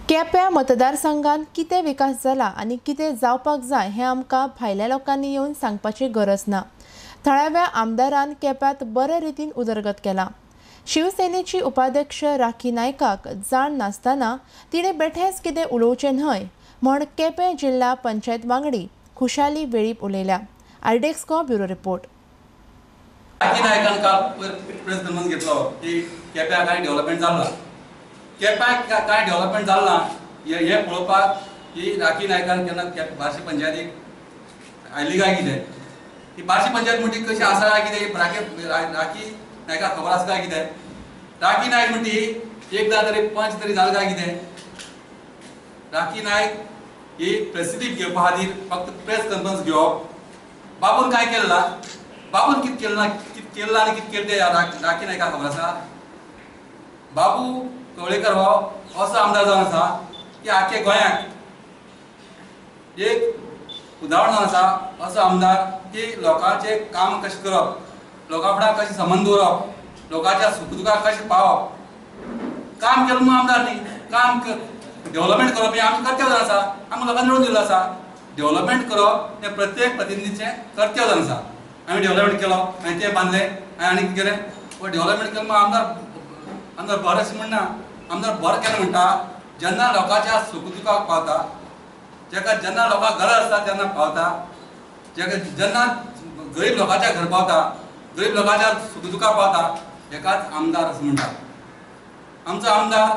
केप्यां मतदारसंघात कितें विकास जाला आनी कितें जावपाक जाय हें आमकां भायल्या लोकांनी येवन सांगपाची गरज ना। थळाव्या आमदारान केप्यांत बरे रितीन उदरगत केला। शिवसेनेची उपाध्यक्ष राखी नायकाक जाण नासतना तिणें बेठेंच कितें उलोवचें न्हय म्हण केपें जिल्हा पंचायत वांगडी खुशाली वेळीप उलयल्या। आयडेक्सको ब्युरो रिपोर्ट। राखी नायकान काल प्रेस कॉन्फरन्स घेतलो की केप्यां कांय डेव्हलपमेंट जालां, केप्यां कांय डेव्हलपमेंट जालां हें पळोवपाक की राखी नायकान केन्ना बार्शी पंचायतीक आयली काय कितें, ही बार्शी पंचायत म्हणटी कशी आसा काय कितें, राखी नायकाक खबर आसा काय कितें? राखी नायक म्हणटी एकदां तरी पंच तरी जालें काय कितें? राखी नायक ही प्रसिद्धी घेवपा खातीर फक्त प्रेस कॉन्फरन्स घेवप। बाबून काय केलें ना, बाबून कितें केलें ना, कितें केलां आनी कितें केलें तें राखी नायकाक खबर आसा? बाबू कवळेकर हो असो आमदार जावन आसा की आख्खे गोंयाक एक उदाहरण जावन आसा, असो आमदार की लोकांचें काम कशें करप, लोकां फुडें कशें संबंद दवरप, लोकांच्या सुख दुखाक कशें पावप। काम केलें म्हणून आमदार न्ही, काम डेव्हलपमेंट करप हें आमचें कर्तव्य जावन आसा, आमकां लोकांनी निवडून दिल्लो आसा। डेव्हलपमेंट करप हें प्रत्येक प्रतिनिधीचें कर्तव्य जावन आसा। आमी डेव्हलपमेंट केलो आनी तें बांदलें आनी कितें केलें, पूण डेव्हलपमेंट केलें म्हणून आमदार आमदार बरें अशें म्हणना। आमदार बरें केलें म्हणटा जेन्ना लोकांच्या सुख दुखाक पावता, जेका जेन्ना लोकांक गरज आसता तेन्ना पावता, जेका जेन्ना गरीब लोकांच्या घर पावता, गरीब लोकांच्या सुख दुखाक पावता, हेकाच आमदार अशें म्हणटा। आमचो आमदार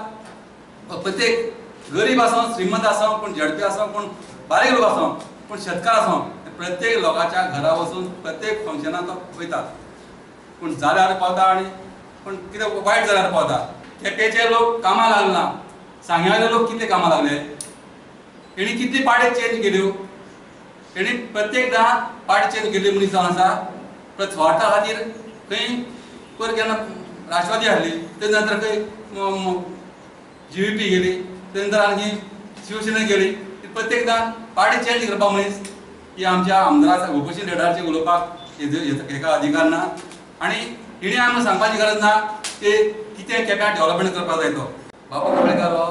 प्रत्येक गरीब आसूं, श्रीमंत आसूं, कोण झडपी आसूं, कोण बारीक लोक आसूं, कोण शेतकार आसूं, प्रत्येक लोकांच्या घरा वचून प्रत्येक फंक्शनाक तो वयता। पूण जाल्यार पावता आनी पूण कितें वायट जाल्यार पावता। केपेंचे लोक कामां लागले ना, सांग्यावयले लोक कितले कामां लागले, हेणी कितली पार्टी चेंज केल्यो, हेणी प्रत्येकदां पार्टी चेंज केल्ली मनीस जावन आसा। परत स्वार्था खातीर खंय पयर केन्ना राष्ट्रवादी हाडली, ते नंतर खंय जीव्हीपी गेली, ते नंतर आणखी शिवसेना गेली। प्रत्येकदां पार्टी चेंज करपा मनीस ही आमच्या आमदाराच्या ओपोजिशन लिडराचे उलोवपाक हेका अधिकार ना आनी हिणें आमकां सांगपाची गरज ना की कितें केप्यां डेव्हलपमेंट करपाक जाय तो। बाबू कवळेकर हो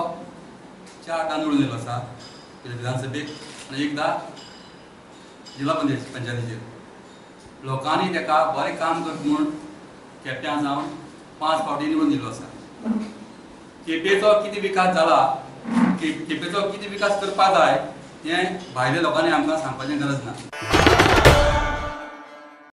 4 दां निवडून येयलो आसा विधानसभेक आनी एकदां जिल्हा पंचायतीचेर। लोकांनी ताका बरें काम करता म्हूण केप्यां जावन 5 फावटी निवडून दिल्लो आसा। केपेंचो कितें विकास जाला, केपेंचो कितें विकास करपाक जाय हें भायल्या लोकांनी आमकां सांगपाची गरज ना।